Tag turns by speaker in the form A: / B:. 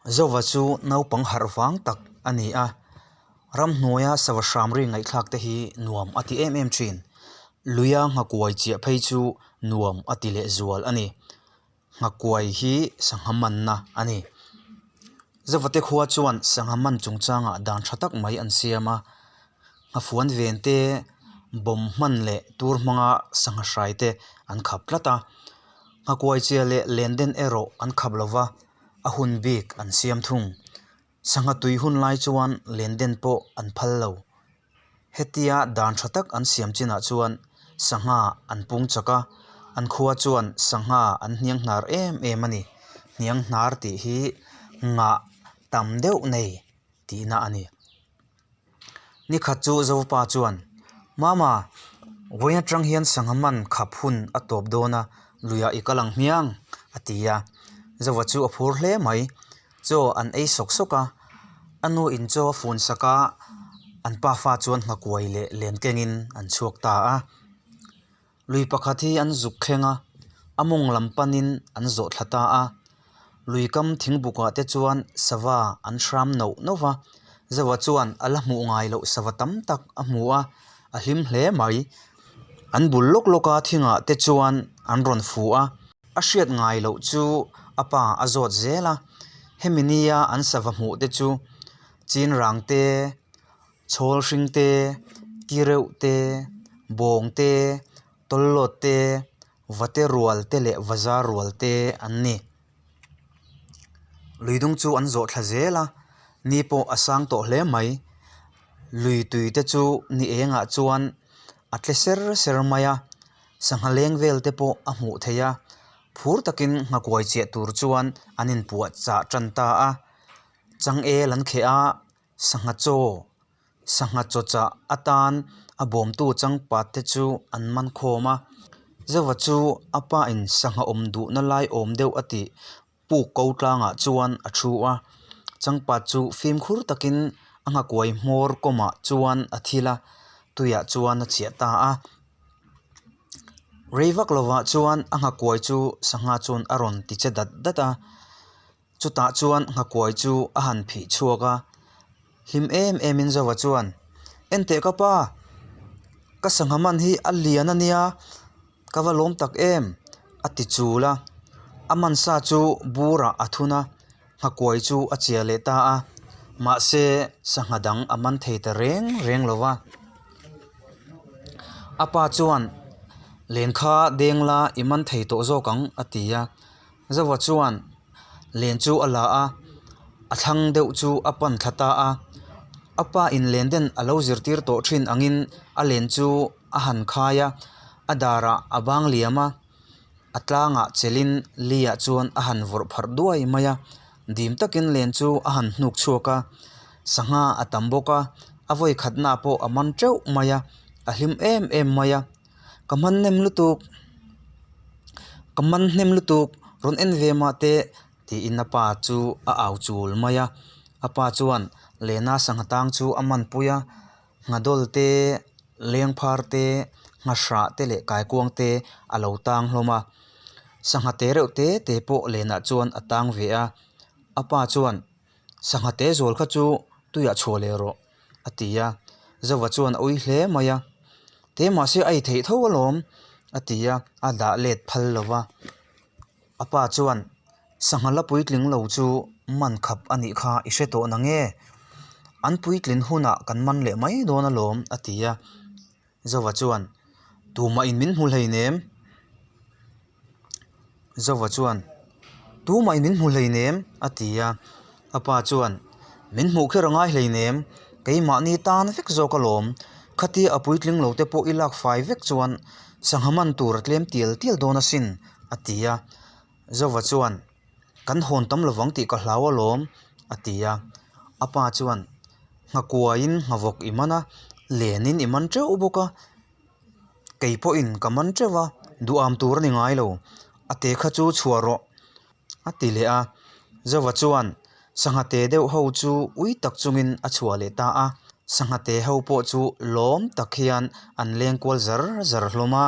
A: Zova chu naupang harh vang tak a ni a, ramhnuaia sava hram ri ngaihthlak te hi nuam a ti em em thin. Luia nghakuai chiah phei chu nuam a ti leh zual a ni. Nghakuai hi sangha manna a ni. Zovate khua chuan sangha man chungchangah dan tha tak mai an siam a, nghafuan ven te, bawm hman leh tur hmanga sangha hrai te an khap tlat a. Nghakuai chiah leh lenden erawh an khap lo va, a hun bik an siam thung. Sangha tui hun lai chuan lenden pawh an phal lo. Hetia dan tha tak an siam chinah chuan sangha an pung chak a, an khua chuan sangha an hniang hnar em em a ni. Hniang hnar tih hi ngah tam deuh nei tihna a ni. Nikhat chu Zopa chuan, Mama, vawiin atang hian sangha man khap hun a tawp dawn a, luiah i kal ang hmiang, a ti a. Zova chu a phur hle mai. Chaw an ei sawk sawk a, a nu in chaw a fun sak a, an pafa chuan nghakuai leh len kengin an chhuak ta a. Lui pakhat hi an zuk thleng a, a mawng lam panin an zawh thla ta a. Lui kam thingbukah te chuan sava an hram noh noh va, Zova chuan a la hmuh ngai loh sava tam tak a hmu a, a hlim hle mai. An bul lawk lawk a thingah te chuan an rawn fu a. A hriat ngai loh chu a pa a zawt zel a, hemi nia an sava hmuh te chu chin rang te, chhawl hring te, ki reuh te, bawng te, tawllawt te, vate rual te leh vazar rual te an ni. Lui dung chu an zawh thla zel a, ni pawh a sang tawh hle mai. Lui tui te chu ni engah chuan a tle ser ser mai a, sangha leng vel te pawh a hmuh theih a, phur takin nghakuai chiah tur chuan an inpuah chah tan ta a, changel an kheh a, sangha chaw sangha chaw chah atan a bawmtu changpat te chu an man khawm a, Zova chu a pa in sangha awm duhna lai awm deuh a tih puk ko tlangah chuan a thu a, changpat chu fimkhur takin a nghakuai hmawr kawmah chuan a thil a, tuiah chuan a chhiah ta a. Rei vak lovah chuan a nghakuai chu sangha chuan a rawn ti che dat dat a, chutah chuan nghakuai chu a han phih chhuak a, hlim em em in Zova chuan, Enteh ka pa, ka sangha man hi a lian a nia, Ka va lawm tak em? a ti chul a, a mansa chu burah a thun a, nghakuai chu a chiah leh ta a, mahse sangha dang a man thei ta reng reng lo va. A pa chuan, Len kha deng la i man thei tawh zawk ang a ti a, Zova chuan len chu a la a, a thlang deuh chu a pan thla ta a, a pa in len den a lo zirtir tawh thin angin a len chu a han khai a, a darah a bang liam a, a tlangah chelin li ah chuan a han vawrh pharh duai mai a, dim takin len chu a han hnuk chhuak a, sangha a tam bawk a, a vawi khatna pawh a man teuh mai a, a hlim em em mai a, ka man hnem lutuk ka man hnem lutuk rawn en ve mah teh tiin a pa chu a au chul mai a, a pa chuan lena sangha tang chu a man pui a. Nghadawl te, lengphar te, nghahrah te leh kaikuang te a lo tang hlawm a. Sangha te reuh te te pawh lenah chuan a tang ve a. A pa chuan, Sangha te zual kha chu tuiah chhuah leh rawh, a ti a. Zova chuan a ui hle mai a. Te mahse a ei theih tho alawm, a ti a, a dah let phal lo va. A pa chuan, Sangha la puitling lo chu man khap a nih kha i hre tawh nange? An puitlin hunah kan man leh mai dawn alawm, a ti a. Zova chuan, Tumah in min hmu hleinem? Zova chuan, Tumah in min hmu hleinem? a ti a. A pa chuan, Min hmuh kher a ngai hleinem, keimahni tan vek zawk alawm. Khatia a puitling lo te pawh i lak fai vek chuan sangha man tur a tlem tial tial dawn asin, a ti a. Zova chuan, Kan hawn tam lovang tih ka hlau alawm, a ti a. A pa chuan, Nghakuaiin nghavawk i man a, lenin i man teuh bawk a. Kei pawhin ka man teuh a, duham tur a ni ngai lo. A te kha chu chhuah rawh. A ti leh a, Zova chuan sangha te deuh ho chu ui tak chungin a chhuah leh ta a, sangha te ho pawh chu lawm tak hian an leng kual zar zar hlawm a.